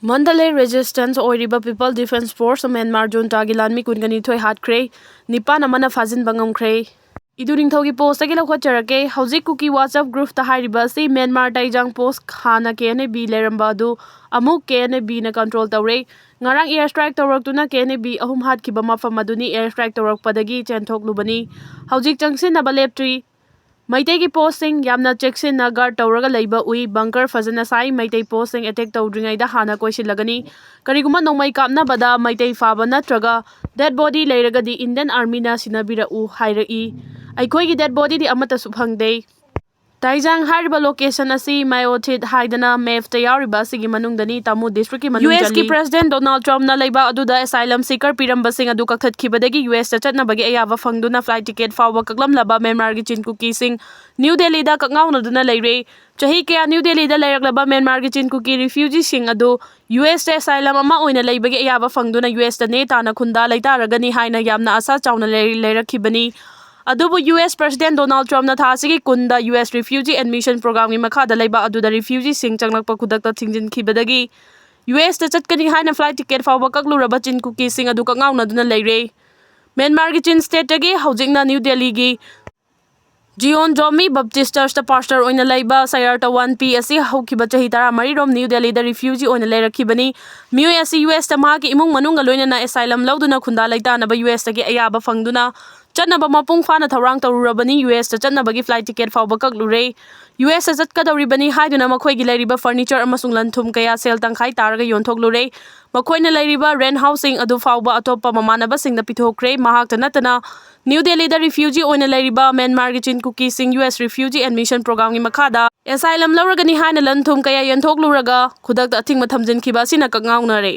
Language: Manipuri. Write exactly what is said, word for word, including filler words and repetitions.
Mandalay Resistance ꯑꯣꯏꯔꯤꯕ People Defence Force Myanmar Junta ꯒꯤ ꯂꯥꯟꯃꯤ ꯀꯨꯟꯒ ꯅꯤꯊꯣꯏ ꯍꯥꯠꯈ꯭ꯔꯦ, ꯅꯤꯄꯥꯟ ꯑꯃꯅ ꯐꯥꯖꯤꯟꯕ ꯉꯝꯈ꯭ꯔꯦ꯫ ꯏꯗꯨ ꯅꯤꯡꯊꯧꯒꯤ post ꯇꯒꯤ ꯂꯧꯈꯠꯆꯔꯛꯀꯦ꯫ ꯍꯧꯖꯤꯛ ꯀꯨꯀꯤ WhatsApp group ꯇ ꯍꯥꯏꯔꯤꯕ ꯑꯁꯤ Myanmar Taijang post, ꯍꯥꯟꯅ K N A B ꯂꯩꯔꯝꯕ ꯑꯗꯨ ꯑꯃꯨꯛ K N A B ꯅ control ꯇꯧꯔꯦ꯫ ꯉꯔꯥꯡ air strike ꯇꯧꯔꯛꯇꯨꯅ K N A B ꯑꯍꯨꯝ ꯍꯥꯠꯈꯤꯕ ꯃꯐꯝ ꯑꯗꯨꯅꯤ air strike ꯇꯧꯔꯛꯄꯗꯒꯤ ꯆꯦꯟꯊꯣꯛꯂꯨꯕꯅꯤ꯫ ꯍꯧꯖꯤꯛ ꯆꯪꯁꯤꯟꯅꯕ ꯂꯦꯞꯇ꯭ꯔꯤ꯫ ꯃꯩꯇꯩꯒꯤ post ꯁꯤꯡ ꯌꯥꯝꯅ ꯆꯦꯛꯁꯤꯟꯅ guard ꯇꯧꯔꯒ ꯂꯩꯕ ꯎꯏ꯫ Bunker ꯐꯖꯅ ꯁꯥꯏ꯫ ꯃꯩꯇꯩ post ꯁꯤꯡ attack ꯇꯧꯗ꯭ꯔꯤꯉꯩꯗ ꯍꯥꯟꯅ ꯀꯣꯏꯁꯤꯜꯂꯒꯅꯤ꯫ ꯀꯔꯤꯒꯨꯝꯕ ꯅꯣꯡꯃꯩ ꯀꯥꯞꯅꯕꯗ ꯃꯩꯇꯩ ꯐꯥꯕ ꯅꯠꯇ꯭ꯔꯒ dead body ꯂꯩꯔꯒꯗꯤ Indian Army ꯅ ꯁꯤꯟꯅꯕꯤꯔꯛꯎ ꯍꯥꯏꯔꯛꯏ꯫ ꯑꯩꯈꯣꯏꯒꯤ dead body ꯗꯤ ꯑꯃꯠꯇꯁꯨ ꯐꯪꯗꯦ꯫ ꯇꯥꯏꯖꯥꯡ ꯍꯥꯏꯔꯤꯕ location ꯑꯁꯤ Myothit ꯍꯥꯏꯗꯅ map ꯇ ꯌꯥꯎꯔꯤꯕ ꯑꯁꯤꯒꯤ ꯃꯅꯨꯡꯗꯅꯤ꯫ ꯇꯥꯃꯨ district ꯀꯤ ꯃꯅꯨꯡ U S ꯀꯤ ꯆꯜꯂꯤ꯫ President Donald Trump ꯅ ꯂꯩꯕꯥꯛ ꯑꯗꯨꯗ asylum seeker ꯄꯤꯔꯝꯕꯁꯤꯡ ꯑꯗꯨ ꯀꯛꯊꯠꯈꯤꯕꯗꯒꯤ U S ꯇ ꯆꯠꯅꯕꯒꯤ ꯑꯌꯥꯕ ꯐꯪꯗꯨꯅ flight ticket ꯐꯥꯎꯕ ꯀꯛꯂꯝꯂꯕ ꯃ꯭ꯌꯥꯟꯃꯥꯔꯒꯤ ꯆꯤꯟ ꯀꯨꯀꯤꯁꯤꯡ ꯅ꯭ꯌꯨ ꯗꯦꯜꯂꯤꯗ ꯀꯛꯉꯥꯎꯅꯗꯨꯅ ꯂꯩꯔꯦ꯫ ꯆꯍꯤ ꯀꯌꯥ ꯅ꯭ꯌꯨ ꯗꯦꯜꯂꯤꯗ ꯂꯩꯔꯛꯂꯕ ꯃ꯭ꯌꯥꯟꯃꯥꯔꯒꯤ ꯆꯤꯟ ꯀꯨꯀꯤ refugee ꯁꯤꯡ ꯑꯗꯨ U S ꯇ asylum ꯑꯃ ꯑꯣꯏꯅ ꯂꯩꯕꯒꯤ ꯑꯌꯥꯕ ꯐꯪꯗꯨꯅ U S ꯇ ꯅꯦ ꯇꯥꯅ ꯈꯨꯟꯗꯥ ꯂꯩꯇꯥꯔꯒꯅꯤ ꯍꯥꯏꯅ ꯌꯥꯝꯅ ꯑꯁꯥ ꯆꯥꯎꯅ ꯂꯩ-, ꯂꯩꯔꯛꯈꯤꯕꯅꯤ꯫ ꯑꯗꯨꯕꯨ U S President Donald Trump ꯅ ꯊꯥ ꯑꯁꯤꯒꯤ ꯀꯨꯟꯗ U S Refugee Admission Program ꯒꯤ ꯃꯈꯥꯗ ꯂꯩꯕꯥꯛ ꯑꯗꯨꯗ refugee ꯁꯤꯡ ꯆꯪꯂꯛꯄ ꯈꯨꯗꯛꯇ ꯊꯤꯡꯖꯤꯟꯈꯤꯕꯗꯒꯤ U S ꯇ ꯆꯠꯀꯅꯤ ꯍꯥꯏꯅ flight ticket ꯐꯥꯎꯕ ꯀꯛꯂꯨꯔꯕ ꯆꯤꯟ ꯀꯨꯀꯤꯁꯤꯡ ꯑꯗꯨ ꯀꯛꯉꯥꯎꯅꯗꯨꯅ ꯂꯩꯔꯦ꯫ ꯃ꯭ꯌꯥꯟꯃꯥꯔꯒꯤ ꯆꯤꯟ state ꯇꯒꯤ ꯍꯧꯖꯤꯛꯅ ꯅ꯭ꯌꯨ ꯗꯦꯜꯂꯤꯒꯤ Zion Zomi Baptist Church ꯇ pastor ꯑꯣꯏꯅ ꯂꯩꯕ Sayar Tawanpi ꯑꯁꯤ ꯍꯧꯈꯤꯕ ꯆꯍꯤ ꯇꯔꯥꯃꯔꯤ ꯔꯣꯝ ꯅ꯭ꯌꯨ ꯗꯦꯜꯂꯤꯗ refugee ꯑꯣꯏꯅ ꯂꯩꯔꯛꯈꯤꯕꯅꯤ꯫ ꯃꯤꯑꯣꯏ ꯑꯁꯤ U S ꯇ ꯃꯍꯥꯛꯀꯤ ꯏꯃꯨꯡ ꯃꯅꯨꯡꯒ ꯂꯣꯏꯅꯅ asylum ꯂꯧꯗꯨꯅ ꯈꯨꯟꯗꯥ ꯂꯩꯇꯥꯅꯕ U S ꯇꯒꯤ ꯑꯌꯥꯕ ꯐꯪꯗꯨꯅ ꯆꯠꯅꯕ ꯃꯄꯨꯡ ꯐꯥꯅ ꯊꯧꯔꯥꯡ ꯇꯧꯔꯨꯔꯕꯅꯤ꯫ U S ꯇ ꯆꯠꯅꯕꯒꯤ flight ticket ꯐꯥꯎꯕ ꯀꯛꯂꯨꯔꯦ꯫ U S ꯇ ꯆꯠꯀꯗꯧꯔꯤꯕꯅꯤ ꯍꯥꯏꯗꯨꯅ ꯃꯈꯣꯏꯒꯤ ꯂꯩꯔꯤꯕ furniture ꯑꯃꯁꯨꯡ ꯂꯟ ꯊꯨꯝ ꯀꯌꯥ ꯁꯦꯜ ꯇꯪꯈꯥꯏ ꯇꯥꯔꯒ ꯌꯣꯟꯊꯣꯛꯂꯨꯔꯦ꯫ ꯃꯈꯣꯏꯅ ꯂꯩꯔꯤꯕ rent house ꯁꯤꯡ ꯑꯗꯨ ꯐꯥꯎꯕ ꯑꯇꯣꯞꯄ ꯃꯃꯥꯟꯅꯕꯁꯤꯡꯗ ꯄꯤꯊꯣꯛꯈ꯭ꯔꯦ꯫ ꯃꯍꯥꯛꯇ ꯅꯠꯇꯅ ꯅ꯭ꯌꯨ ꯗꯦꯜꯂꯤꯗ refugee ꯑꯣꯏꯅ ꯂꯩꯔꯤꯕ ꯃ꯭ꯌꯥꯟꯃꯥꯔꯒꯤ ꯆꯤꯟ ꯀꯨꯀꯤꯁꯤꯡ U S Refugee Admission Program ꯒꯤ ꯃꯈꯥꯗ asylum ꯂꯧꯔꯒꯅꯤ ꯍꯥꯏꯅ ꯂꯟ ꯊꯨꯝ ꯀꯌꯥ ꯌꯦꯟꯊꯣꯛꯂꯨꯔꯒ ꯈꯨꯗꯛꯇ ꯑꯊꯤꯡꯕ ꯊꯝꯖꯤꯟꯈꯤꯕ ꯑꯁꯤꯅ ꯀꯛꯉꯥꯎꯅꯔꯦ꯫